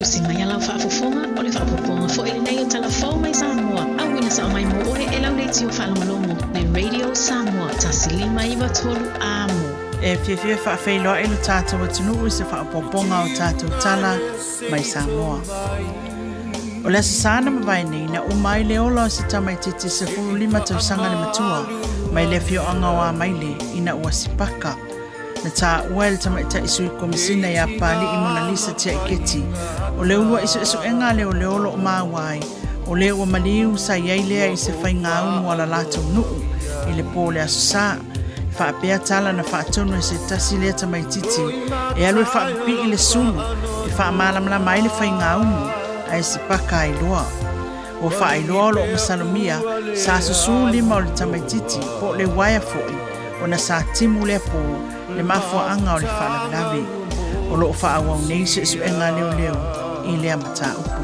Tusi mai a lau faafofoga, o le faaopoopoga foi lenei o Tala Fou mai Samoa, auina sao mai mo oe e lau leitio faalogologo, le Radio Samoa 1593 Amo. E fiafia faafeiloai lo tatou atunuu i se faaopoopoga o tatou tala mai Samoa. O le Aso Sa na mavae nei na uma ai le ola o se tamaitiiti 15 tausaga le matua mai le afioaga o Amaile ina ua sipaka. Na taua e le tamaitai sui komisina ia Papali'i Monalisa Tiaiketi o le uluai suesuega a leoleo o lo o maua ai o le ua maliu sa i ai lea i se faigaumu a la latou nuu i le po o le Aso Sa. E faapea tala na faatonu e se tasi lea tamaitiiti e alu e faapipii le sulu e faamalamalama ai le faigaumu ae sipaka ai loa. Ua faailoa o lo o masalomia sa susū lima o le tamaitiiti po o le uaea foi ona sa timu lea pō le mafuaaga o le faalavelave. O lo o faaauau nei suesuega a leoleo i lea mataupu.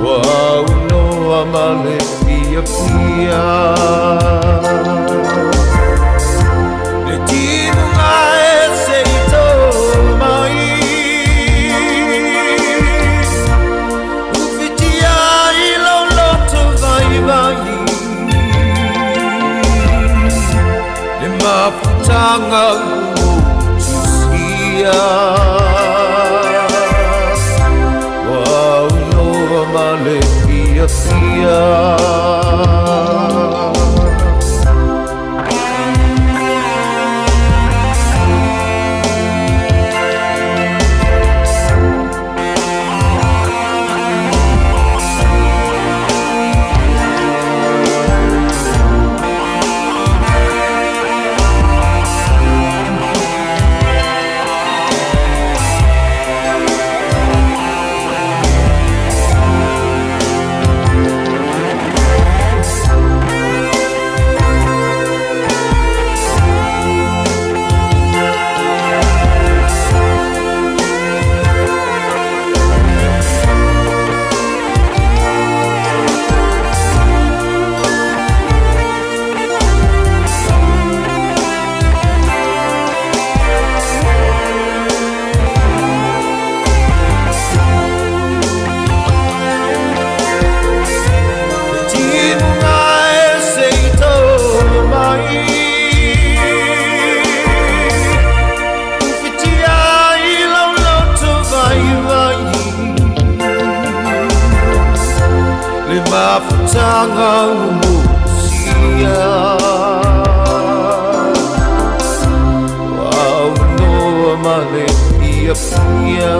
Ua aunoa ma le fiafia le timuga e se i tō mai. Ufitia i lou loto vaivai le mafutaga utusia. Ua aunoa ma le fiafia. Le timuga e se i tō mai. Ufitia i lau loto vaivai le mafutaga umusia. Ua aunoa ma le fiafia.